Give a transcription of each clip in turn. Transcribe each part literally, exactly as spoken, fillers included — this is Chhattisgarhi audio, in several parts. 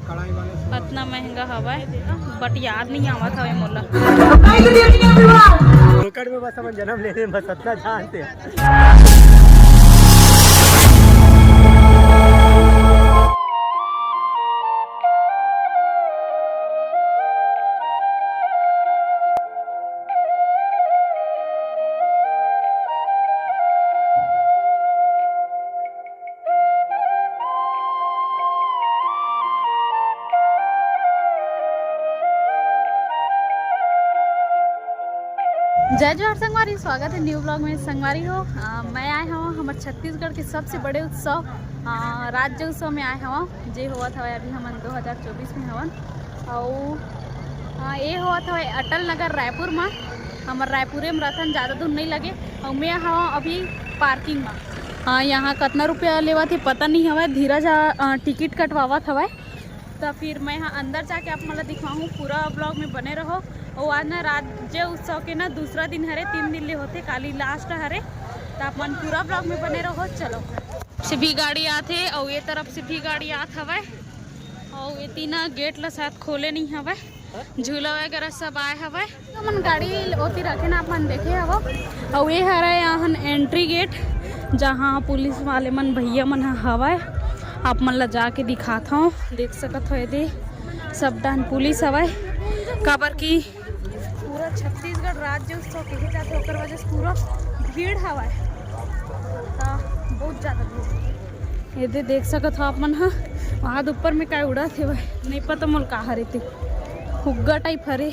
कतना महंगा हवय, but याद नहीं आवत हवय मोला। फोकट में बस अपन जन्म ले लेन, बस अतना जानते हैं। जय जोहार संगवारी, स्वागत है न्यू ब्लॉग में। संगवारी हो, अ, मैं आए हवं हमर छत्तीसगढ़ के सबसे बड़े उत्सव, अ, राज्य उत्सव में आए हवं, जे होवत हवय अभी हमन दो हज़ार चौबीस में हवन। अउ, अ, ये होवत हवय अटल नगर रायपुर में। हमर रायपुरे में रतन ज़्यादा दूर नहीं लगे। अउ मैं हवं अभी पार्किंग में। हाँ, यहाँ कतना रुपया लेवत हे पता नहीं हवय। धीरज ह, अ, टिकट कटवावत हवय। त फिर मैं ह अंदर जाके आप मन ला दिखाहूँ, पूरा ब्लॉग में बने रहो। अउ आज ना राज्य उत्सव के ना दूसरा दिन हरे, तीन दिन ले होथे, काली लास्ट हरे। त आप मन पूरा ब्लॉग में बने रहो। चलो, से भी गाड़ी आत हे अउ ये तरफ से भी गाड़ी आत हवय। अउ ये तीना गेट ला शायद खोले नहीं हवय, झूला वगैरह सब आए हवय। हमन गाड़ी ओती रखे ना, अपन देखे हवो। अउ ये हरय अहन एंट्री गेट, जहाँ पुलिस वाले मन, भैया मन ह हवय। आप मन ला जाके दिखात हव, देख सकत हो, एदे सब डाहन पुलिस हवय, काबर कि पूरा छत्तीसगढ़ राज्य उत्सव कहे जाथे, ओकर वजह से पूरा भीड़ हवय, त बहुत ज़्यादा भीड़। एदे देख सकत हो आप मन ह, वहाँ ऊपर में काय उड़त हे, नहीं पता मोला का हरे ते, फुग्गा टाइप हरे।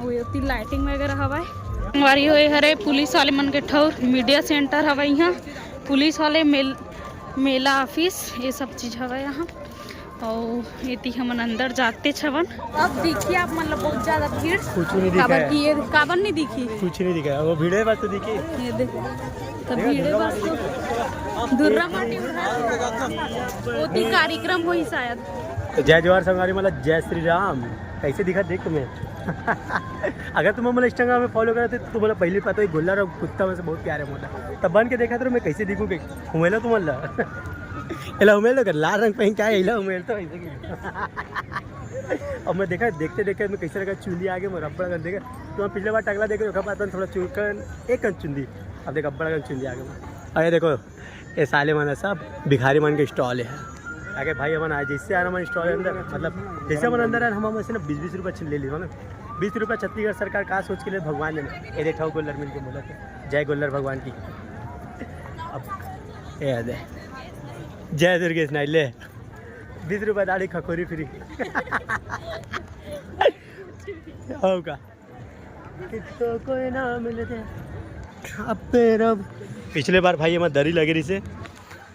अउ एती लाइटिंग वगैरह हवय। संगवारी हो, ये हरे पुलिस वाले मन के ठौर, मीडिया सेंटर हवय इहाँ। पुलिस वाले, मेल-, मेला ऑफिस, ये सब चीज हवय यहाँ। अउ एती हमन अंदर जातेच हवन। अब दिखी आप मन ला बहुत ज्यादा भीड़। कुछ नहीं दिखा काबर है। कि ये काबर नहीं दिखी? कुछ नहीं दिखा, वो भीड़ है बस तो दिखी। ये देख, तो भीड़ है बस तो। दुर्रा माटी उड़ा, ओती कार्यक्रम होही शायद। तो जय जोहार संगवारी, मतलब जय श्री राम। कैसे दिखा देख तुम्हें? अगर तुम मोला Instagram में फॉलो करते तो तुम्हारा पहले पता ही, गोल्लर अउ कुत्ता में से बहुत प्यारे मोला। तब बन के देखा तो मैं कैसे दिखूँ, हुमेलो तुम्हारा। एला हुमेल तो कर, लाल रंग पहन के आए, एला हुमेल तो ऐसे की। अब मैं देखा, देखते देखते मैं कैसे लगा, चुंदी आगे मोर अब्बड़ अकन देखा। तो हम पिछले बार टकला देखे, ओकर बाद थोड़ा चुरकन एक कन चुंदी, अब देख अब्बड़ अकन चुंदी आगे मोर। अरे देखो, ये साले मन सब भिखारी मन के स्टॉल है। आगे भाई हमन आज जैसे आना मन स्टॉल अंदर, मतलब जैसे हमन अंदर आए, हम वैसे ना बीस बीस रुपया छीन ले ली ना। बीस रुपया छत्तीसगढ़ सरकार का सोच के ले भगवान ने। ये देखा गोल्लर मिल के बोला था, जय गोल्लर भगवान की। अब ये दे, जय दुर्गेश नाई ले, बीस रुपया दाढ़ी खखोरी फ्री। हो का? किसको कोई ना मिलते। अब तेरा पिछले बार भाई हमर दरी लगे रहिसे,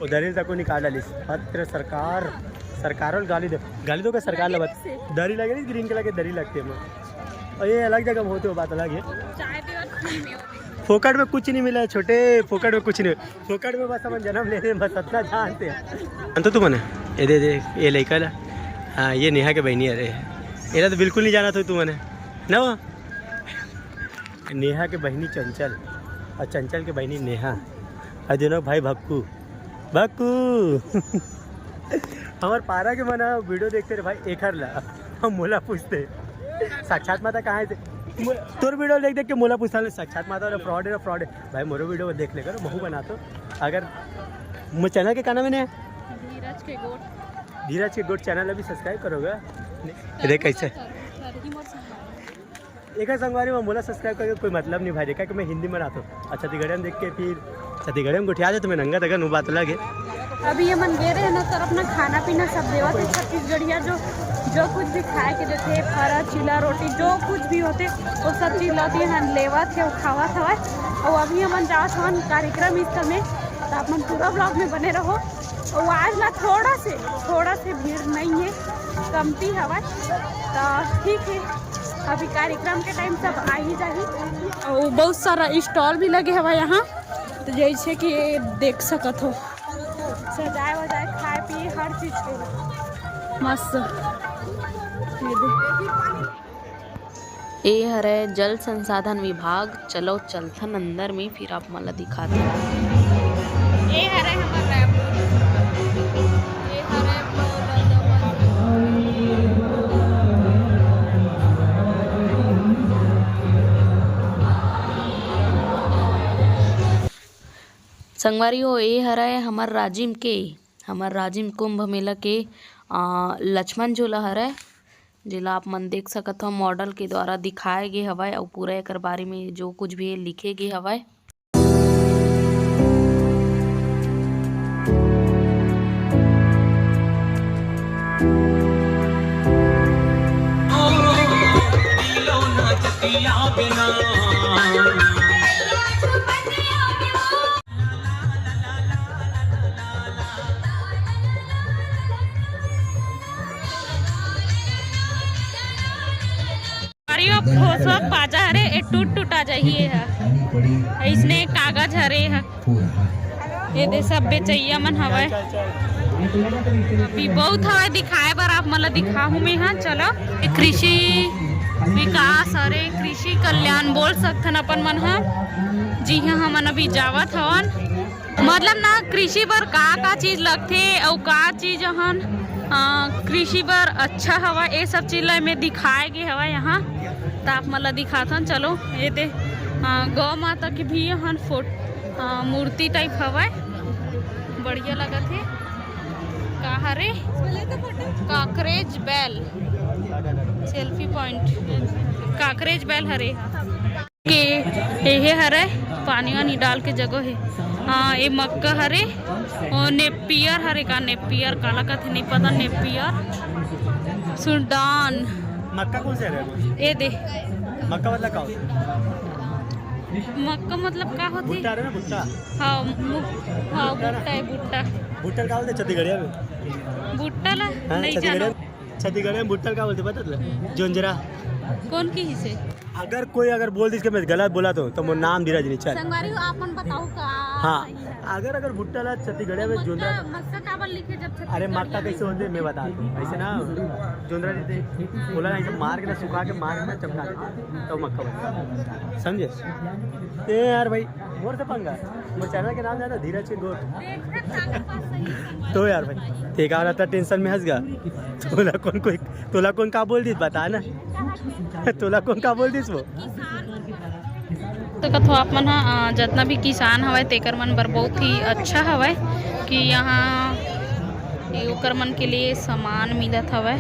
वो दरी तक को निकाल डालिस। भद्र सरकार, सरकार वाले गाली दे, गाली दो का सरकार लबत। दरी लगे रहिस, ग्रीन कलर के दरी लगते हैं। और ये अलग जगह बहुत हो, बात अलग है। चाय दे और फ्री में हो। फोकट में कुछ नहीं मिला है छोटे, फोकट में कुछ नहीं। फोकट में बस अपन जन्म ले रहे हैं, बस इतना जानते हैं। तो तू मने, ये दे दे, ये लइका ला। हाँ, ये नेहा के बहिनी, अरे, एला तो बिल्कुल नहीं जाना था तू मने, ना वो? नेहा के बहिनी चंचल और चंचल के बहिनी नेहा, और दोनों भाई भक्कू, भक्कू। हमार पारा के मन ह वीडियो देखते रे भाई, एखर ला हम मोला पूछते, साक्षात माता कहाँ है? मो-, तोर वीडियो देख देख के मोला पूछता ले, साक्षात माता वाला फ्रॉड है, फ्रॉड है। भाई मोरो वीडियो देख ले करो, महू बना तो। अगर मोर चैनल के का नाम है ने? धीरज के गोट। धीरज के गोट चैनल अभी सब्सक्राइब करोगे? देख कैसे। कर, कर ही मोर संग। एकर संगवारी में मोला सब्सक्राइब करके कोई मतलब नहीं भाई, देखा कि मैं हिंदी में रहता हूँ। अच्छा, छत्तीसगढ़िया में देख के फिर छत्तीसगढ़िया में गोठिया जाए तो मैं नंगा तगन, वो बात अलग है। अभी ये मन गे रहे ना, तो अपना खाना पीना सब देवत है छत्तीसगढ़िया, जो, जो कुछ भी खाए के देते, फरा, चीला, रोटी, जो कुछ भी होते, वो सब चीज लाती है, लेवत है, खावत हवय। और अभी हमन जात हवन कार्यक्रम स्थल में, तो आप मन पूरा ब्लॉग में बने रहो। और आज ना थोड़ा से, थोड़ा से भीड़ नहीं है, कमती हवय, तो ठीक है, अभी कार्यक्रम के टाइम सब आ ही जाही। और बहुत सारा स्टॉल भी लगे हवय यहाँ, तो जैसे कि देख सकत हो, सजाए वजाए, खाए पिए, हर चीज के मस्त। ये दे। ए हरय जल संसाधन विभाग। चलो चलथन अंदर में, फिर आप मन ला दिखाथन। ए हरय हमर रायपुर। ए हरय संगवारी हो, ए हरय हमर राजिम के, हमर राजिम कुंभ मेला के, आ, लक्ष्मण झूला हरय, जेला आप मन देख सकत हव, मॉडल के द्वारा दिखाए गे हवय, अउ पूरा एकर बारे में जो कुछ भी हे, लिखे गे हवय। अरे, वो भोसवा बाजा हरे, ए टूट टूटा जाही, ए ह। अइसने कागज हरे, ए ह। ए दे, सब बेचइया मन हवय। अभी बहुत हवय दिखाए बर, आप मन ल दिखाहूँ मैं हा। चलो, ए कृषि विकास, अरे, कृषि कल्याण बोल सकथन अपन मन ह। जी हाँ, हमन अभी जावत हवन। मतलब ना, कृषि बर का का चीज लगथे अउ का चीज हन, अ, कृषि बर अच्छा हवा, ए सब चीज ला एमे दिखाए गे हवय यहाँ। त आप मन ला दिखाथन, चलो। ए दे, अ, गौ माता के भी हन फोट-, अ, मूर्ति टाइप हवय, बढ़िया लगत हे। का हरे? काकरेज बैल, सेल्फी पॉइंट, काकरेज बैल हरे। के एहे हरय, पानी वानी डाल के जगह हे। हाँ, ए मक्का हरे, अउ नेपियर हरे का, नेपियर काला कथे, नहीं पता, नेपियर। सुडान। मक्का कौन से हरे? ए दे। मक्का मतलब का होता है? मक्का मतलब का होथे? भुट्टा हरे ना, भुट्टा। हाँ, मु-, हाँ, भुट्टा ना? भुट्टा हे, भुट्टा। भुट्टा का बोलते छत्तीसगढ़िया में? भुट्टा ला? हाँ, नहीं छत्तीसगढ़िया जानो। में। छत्तीसगढ़ में भुट्टा ल का बोलथे पता तुला? हम्म। जोंजरा। कौन किहिसे? अगर कोई अगर बोल दिस कि मैं गलत बोला तो, तो मोर नाम धीरज नहीं, चल। संगवारी हो, आप मन बताओ का हाँ, सही है? अगर, अगर भुट्टा ला छत्तीसगढ़िया में मक्का, जोंजरा। मक्का काबर लिखे जब छत्तीसगढ़िया में? अरे मक्का कैसे होथे मैं बता दूँ, ऐसे ना जोंजरा देथे, ओला ना ऐसे मार के ना सुखा के मार के ना चमका देथे, तो मक्का बनथे, समझे? ए यार भाई, मोर से पंगा, मोर चैनल के नाम जाना धीरज के गोठ। तो यार भाई, ते का रहता टेंशन में हंस गा। तोला कौन कोई, तोला कौन का बोल दिस, बता ना। तोला कौन का बोल दिस वो? तो कथो आप मन ह, अ, जतना भी किसान हवय, तेकर मन बर बहुत ही अच्छा हवय कि यहाँ ये ओकर मन के लिए सामान मिलत हवय।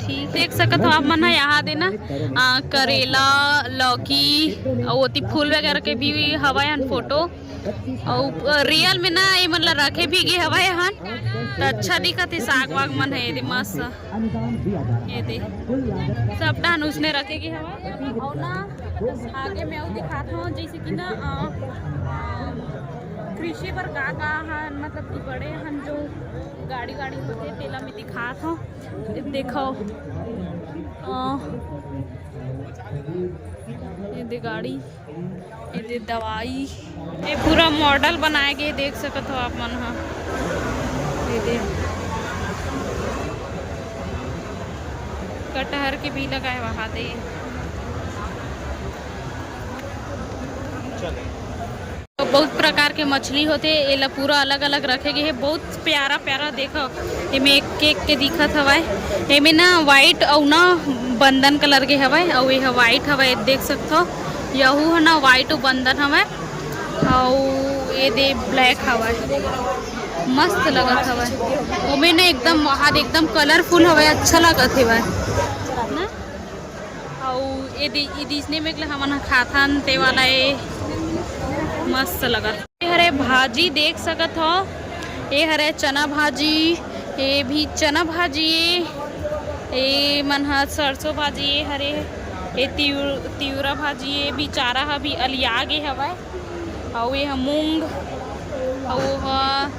ठीक, देख सकत हो आप मन ह, यहाँ दे ना, अ, करेला, लौकी, अउ ओती फूल वगैरह के भी हवय हन फोटो। अउ, अ, रियल में ना, ये मन ला रखे भी गे हवय हन, त अच्छा दिखत हे, साग वाग मन हे, ये दे मस्त, ये दे, सब डहन उसने रखे गे हवय। अउ ना, आगे में अउ दिखात हव, जैसे कि ना, अ, अ, कृषि बर का का हन, मतलब कि बड़े हन, जो गाड़ी वाड़ी होथे, तेला में दिखात हव। देखो, अ, ये दे गाड़ी, ये दे दवाई, ये पूरा मॉडल बनाए गे, देख सकत हो आप मन ह। ये दे कटहर के भी लगाए वहा दे। तो बहुत प्रकार के मछली होथे, एला पूरा अलग-अलग रखे गे हे। बहुत प्यारा-प्यारा, देखो, एमे एक-एक के दिखत हवय। एमे ना व्हाइट अउ ना बंदन कलर के हवय, अउ एह व्हाइट हवय, देख सकथो। यहू ह ना व्हाइट अउ बंदन हवय, अउ ए दे ब्लैक हवय, मस्त लगत हवय। ओमे ना एकदम वहाद एकदम कलरफुल हवय, अच्छा लगत हवय ना। अउ ए दे, ए दे इसने में हमन ह खाथन, ते वाला ए मस्त लगत। ए हरे भाजी देख सकत हो, ए हरे चना भाजी, ए भी चना भाजी, ए मन ह सरसों भाजी, ए हरे, ए तिउ-, तिवरा भाजी, ए बिचारा ह भी अलिया गे हवय। अउ ये ह मूंग, अउ वो ह,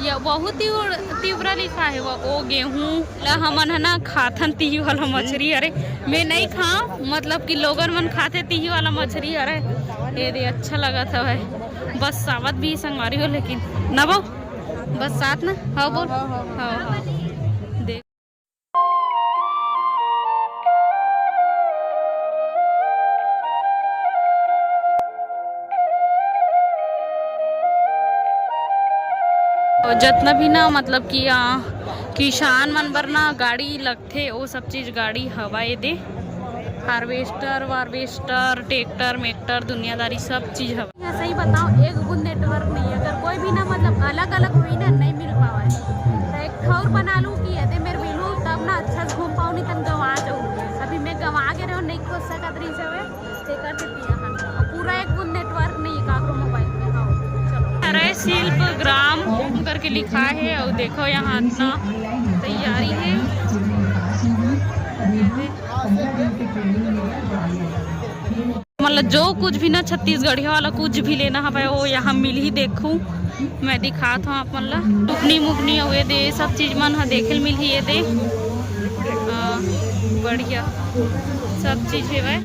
या वहू तिउ-, तिवरा लिखा हे, वो, वो गेहूं ला हमन ह ना खाथन, तिही वाला मछरी हरे। मैं नहीं खाव, मतलब कि लोगन मन खाथे तिही वाला मछरी हरे। ये दे अच्छा लगत हवय। बस सावत भी संगवारी हो, लेकिन ना बाऊ, बस साथ ना, हाँ बोल, हाँ, हाँ। देख। अउ जतना भी ना, मतलब कि, आ, किसान मन बर ना गाड़ी लगथे, ओ सब चीज गाड़ी हवा ए दे, हार्वेस्टर वार्वेस्टर, ट्रैक्टर मैक्टर, दुनियादारी सब चीज हवा। बताओ, एक बूंद नेटवर्क नहीं है। अगर कोई भी ना, मतलब, अलग अलग हुई ना, नहीं मिल पावा है। तो एक ठौर बना लूँ कि यदि मेरे मिलूँ, तब ना अच्छा से घूम पाऊँ, नहीं तो हम गंवा जाऊँ। अभी मैं गंवा के रहूँ, नहीं खोज सकत रही सब है, तेकर से पिया है। और पूरा एक बूंद नेटवर्क नहीं है काकरो मोबाइल में। हाँ, चलो। अरे, शिल्प ग्राम करके लिखा है, और देखो यहाँ इतना तैयारी है। मतलब, जो कुछ भी ना छत्तीसगढ़िया वाला कुछ भी लेना हवय, वो यहाँ मिलही। देखू, मैं दिखात हूँ आप मन ला। टुकनी मुकनी अउ ये दे, सब चीज मन ह देखे ल मिलही ये दे। हाँ, बढ़िया सब चीज हेवय।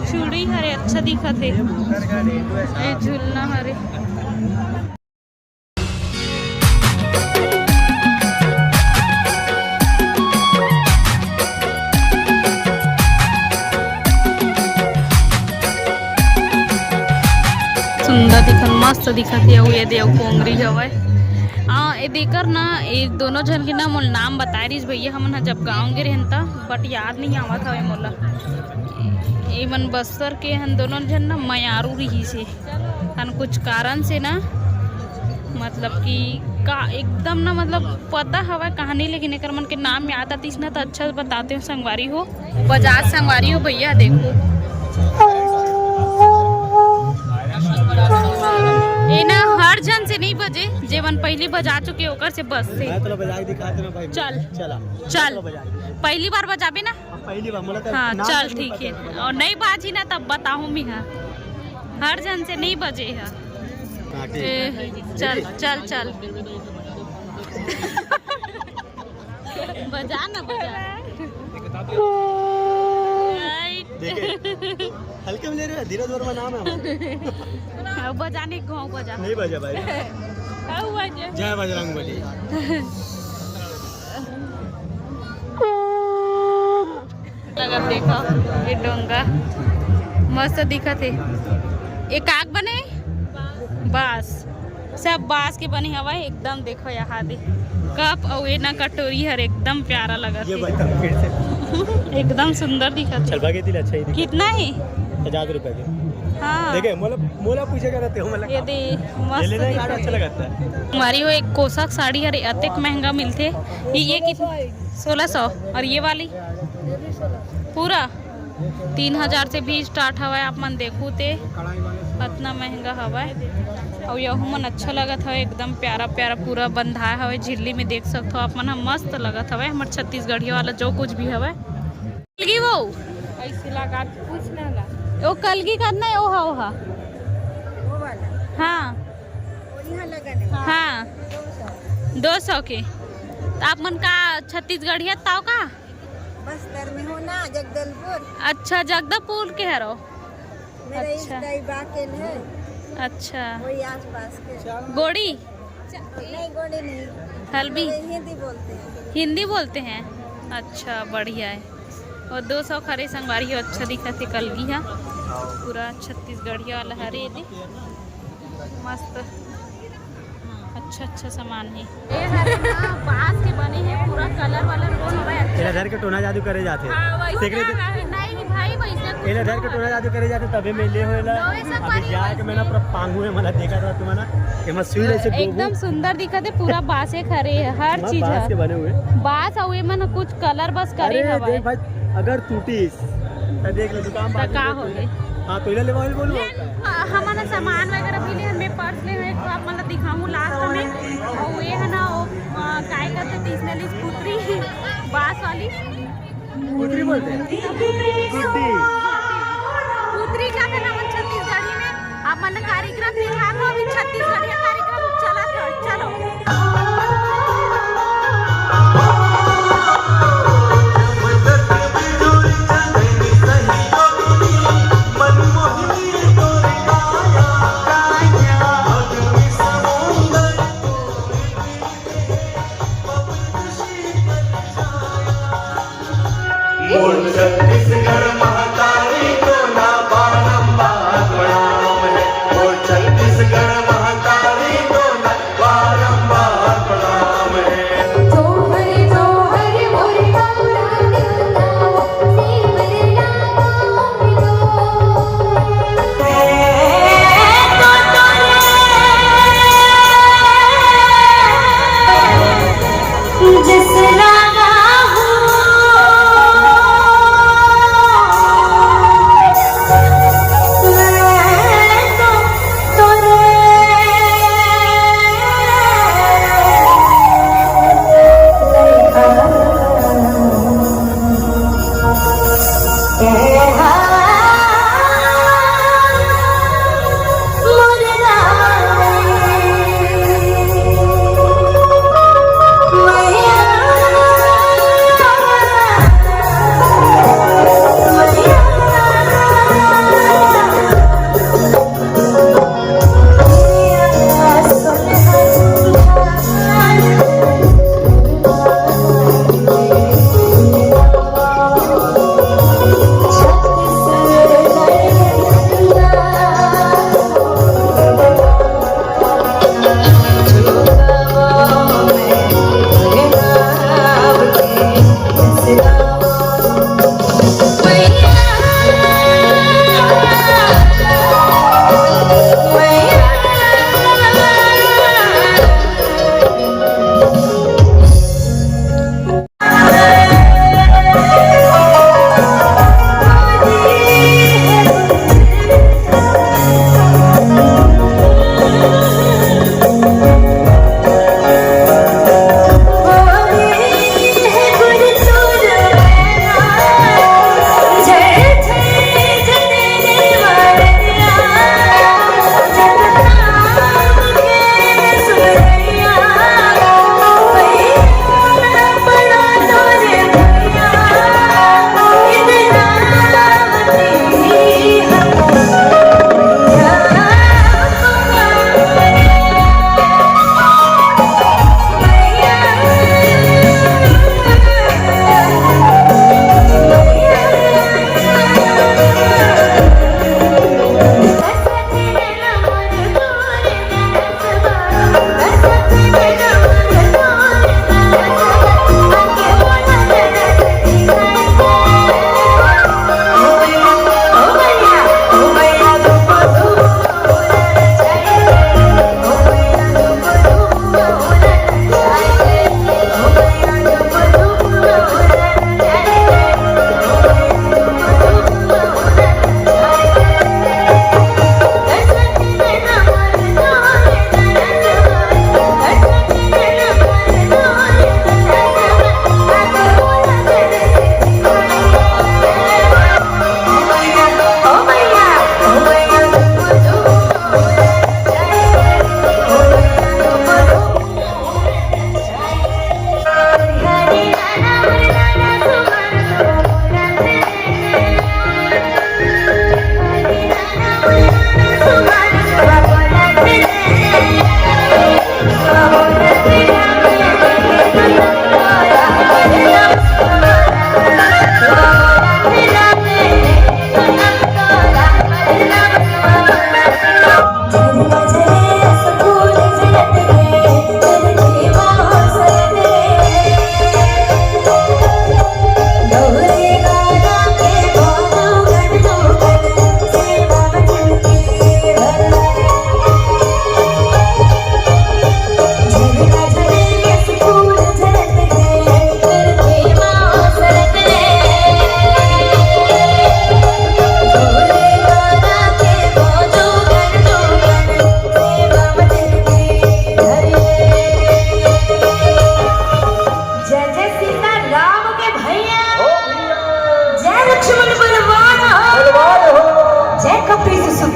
चूड़ी हरे अच्छा दिखत हे, ये झुलना हरे। सुंदर दिखत, मस्त दिखत हे। अउ ये दे, अउ कोंगरी हवय। आ, ये देकर ना, ये दोनों झन के ना मोला नाम बताए रहिस भैया, हमन ह जब गाँव गे रहेन त, but याद नहीं आवत हवय मोला। ये मन बस्तर के हन दोनों झन ना, मयारू रहिस हे। कान कुछ कारण से ना, मतलब कि का एकदम ना, मतलब पता हवय कहानी, लेकिन एकर मन के नाम याद आतिस ना, त अच्छा बताते हो संगवारी हो। बजात संगवारी हो भैया, देखो। ये ना हर झन से नहीं बजे, जेमन पहली बजा चुके ओकर से बजथे। मैं तोला बजा के दिखा देना भाई। चल। चला। चल। चला बजा के। पहली बार बजाबे ना? हाँ, पहली बार, मोला तो हाँ, नाम चल, तक नहीं ठीक पता है। और नहीं बाजी ना, तब बताहूँ मैं, हाँ। हर झन से नहीं बजे है। हाँ, ठीक। ए, चल, चल, चल। बजा ना, बजा। देखे, हल्के में ले रहे हो, धीरज वर्मा नाम है हमारा। अब बजाने को बजा। नहीं बजा भाई। अब बजा। जय बजरंग बली। अगर देखो, ये डोंगा मस्त दिखत हे। ये काग बने? बांस। सब बांस के बने हवय। एकदम देखो यहाँ दे, कप अउ ये ना कटोरी हर एकदम प्यारा लगत हे। एकदम सुंदर दिखत हे। चल, भागे दिल अच्छा ही दिखत। कितना हे? पचास रुपए के। हाँ। देखे, मोला, मोला पूछे का रहते हो, मोला ये दे, मस्त दिखत हे। अच्छा लगता है। हमारी वो एक कोसा के साड़ी हरे, अतेक महंगा मिलथे। ये, ये कितना? सोलह सौ। और ये वाली पूरा तीन हजार से भी start हवय। आप मन देखू ते अतना महंगा हवय। अउ यहू मन अच्छा लगत हवय, एकदम प्यारा प्यारा पूरा बंधाय हवय झिल्ली में, देख सकथो आप मन ह। मस्त लगत हवय हमर छत्तीसगढ़िया वाला जो कुछ भी हवय। कलगी वो ऐसे लगा के पूछ ना ला। वो कलगी करना है, ओहा ओहा। वो वाला। हाँ। वो यहाँ लगा नहीं। हाँ। दो सौ के। तो आप मन का छत्तीसगढ़िया ताव का? बस्तर में हो ना, जगदलपुर। अच्छा, जगदलपुर के हरो। मेरा अच्छा। इस दाई बा के है। अच्छा। वही आसपास के। गोड़ी? नहीं, गोड़ी नहीं। हल्बी? ये हिंदी बोलते हैं। हिंदी बोलते हैं? अच्छा, बढ़िया है। और दो सौ खरे संगवारी हो, अच्छा दिखत हे कलगी हा। पूरा छत्तीसगढ़िया वाला हरे ये दे। मस्त। अच्छा, अच्छा सामान हे। ये हरे ना बांस के बने हे, पूरा colour वलर कोन होवे, अच्छा। एला धर के टोना जादू करे जाथे। हाँ, वही देख रहे थे? नहीं भाई, वैसे कुछ एला धर के नहीं टोना जादू करे जाथे, तबे में ले होएला। नवे सौ अभी परी जाके मैं ना पूरा पांगू है, मला देखा था तुम्हारा, ये मत सुई ऐसे एकदम सुंदर दिखत हे, पूरा बांसे खरे हे, हर चीज बांस हे। के बने हुए। बांस अउ एमन कुछ colour बस करे अरे हवय। देख भाई, अगर टूटिस त देख ले, दुकान त बाजू का में हो गए? हाँ, तो इधर ले मोबाइल बोलू। ले, हमन सामान वगैरह भी ले, मैं पर्स ले, मैं आप मन ला दिखाऊं लास्ट में। और ये है ना, वो, आ, काय करते थे इसने ली स्कूटरी, बांस वाली। स्कूटरी बोलते हैं। स्कूटी। स्कूटरी का था ना, हमन छत्तीसगढ़ी में। आप मन कार्यक्रम दिखा दो, अभी छत्तीसगढ़िया कार्यक्रम चला था, चलो। मोर छत्तीसगढ़ महतारी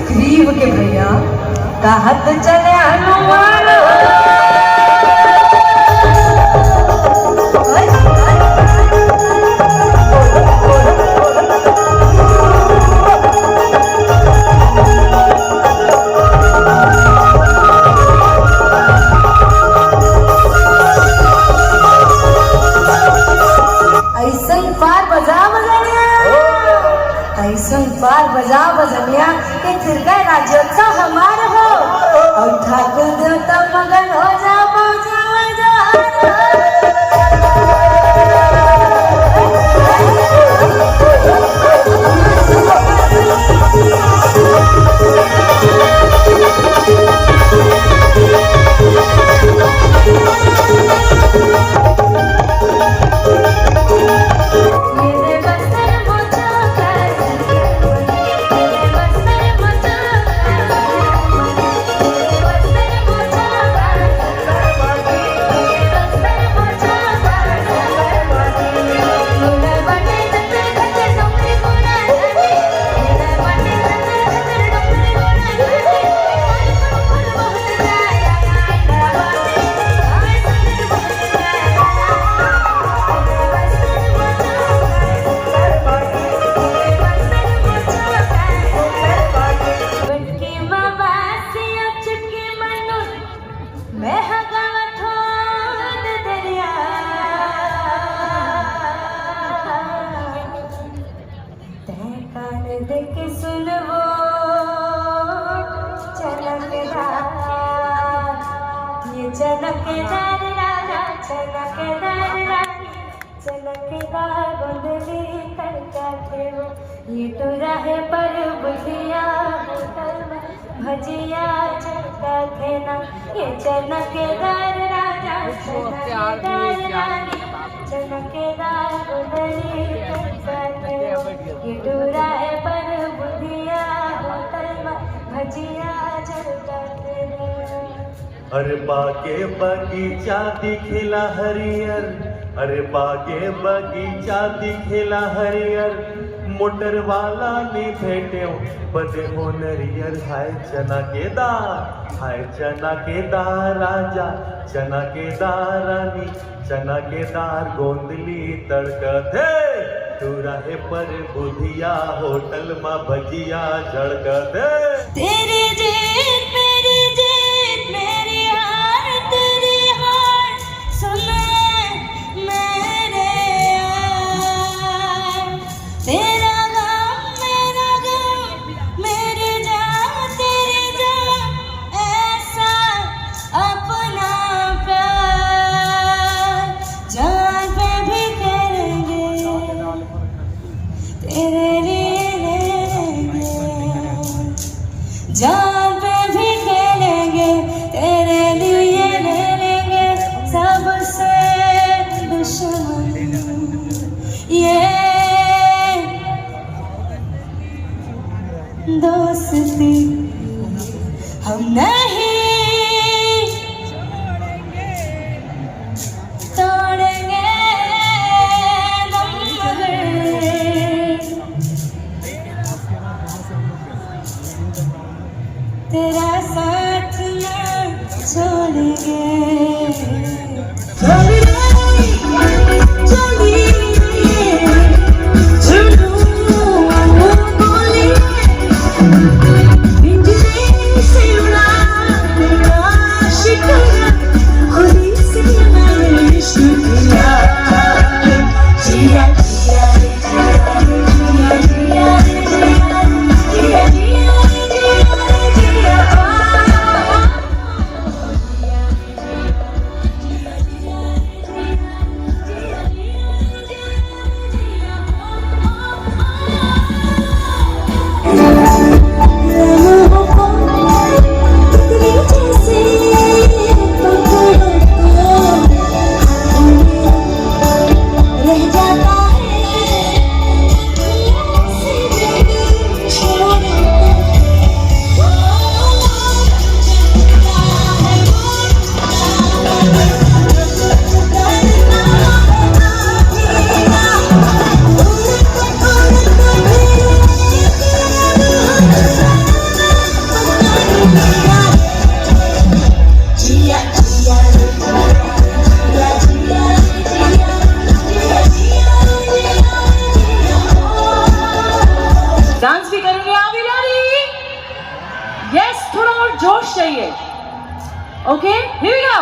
ग्रीव के भैया, कहत चले हनुमान हो। ऐसन पार बजा बजनिया, ऐसन पार बजा बजनिया कि फिर गए राज्योत्सव हमार हो। और ठाकुर देवता मगन हो जा, बजा, बजा। तैं कान दे के सुनवो चनकदार, ये चनकदार राजा, चनकदार रानी, चनकदार गोंदली तड़का थे वो। ये टूरा हे पर बुधिया होटल में भजिया चलता थे ना। ये चनकदार राजा, चनकदार रानी, चनकदार गोंदली तड़का थे वो। ये टूरा हे पर बुधिया होटल में भजिया चलता थे ना। अरे बागे बगीचा दिखेला हरियर, अरे बागे बगीचा दिखेला हरियर, मोटर वाला नी भेटे बदे हो नरियर। हाय चना के दार, हाय चना के दार राजा, चना के दार रानी, चना के दार गोंदली तड़कत हे। टूरा हे पर बुधिया होटल मा भजिया झड़कत हे। तेरी जीत मेरी जीत, मेरी हार तेरी हार, सुन मेरे यार। तेरा गम मेरा गम, मेरी जान तेरी जान, ऐसा अपना प्यार जान पे भी करेंगे, तेरे लिए ले लेंगे, जान पे भी खेलेंगे, तेरे लिए ले लेंगे सबसे दुश्मन ये दोस्ती हम नहीं तोड़ेंगे दम मगर तेरा साथ ना छोड़ेंगे। जोश चाहिए। Okay, here we go.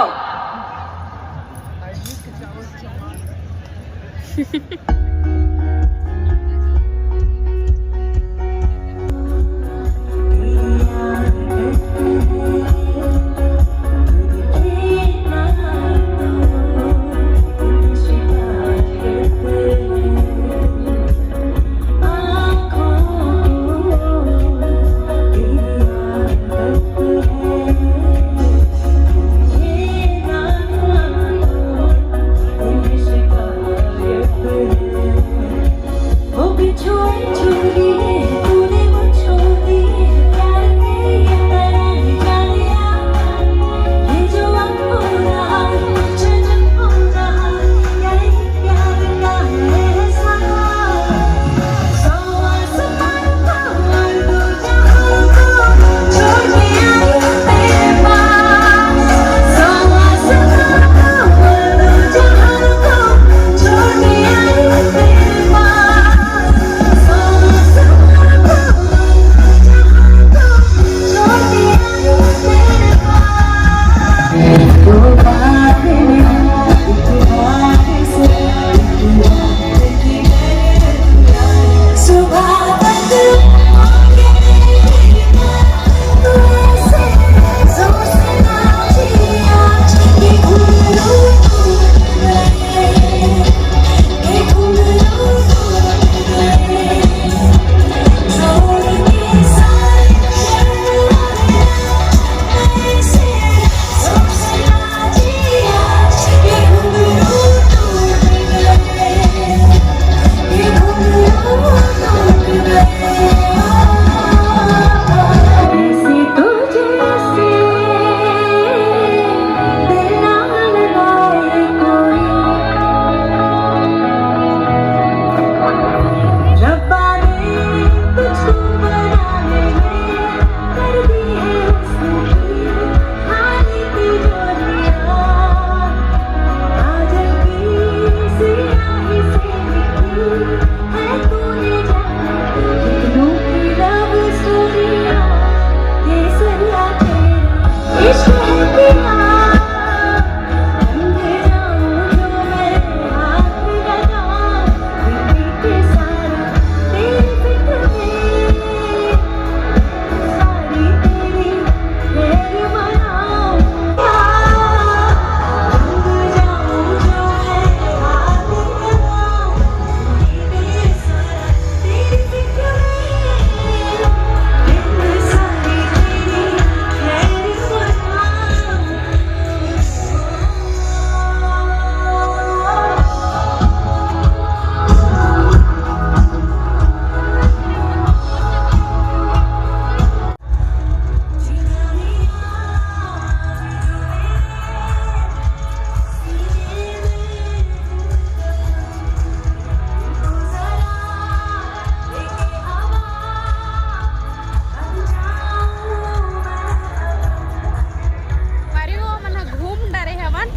अरे वो मन ह घूम डरे हवन,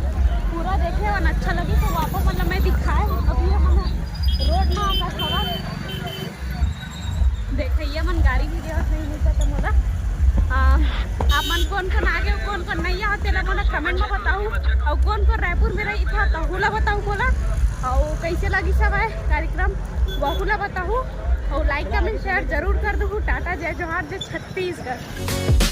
पूरा देखे हवन, अच्छा लगी तो वापस मतलब मैं दिखाए। अभी ये मन ह रोड ना का खबर देखइया मन गाड़ी भी देवत नहीं मिलता तो मोला। आ, आप मन कौन कौन आगे हो, कौन कौन नहीं आते ला मोला कमेंट में बताओ। और कौन कौन रायपुर में रही था तहू ला बताओ मोला। और कैसे लगी सब है कार्यक्रम वहू ला बताओ। और लाइक कमेंट शेयर जरूर कर दू। टाटा जय जोहार जय छत्तीसगढ़।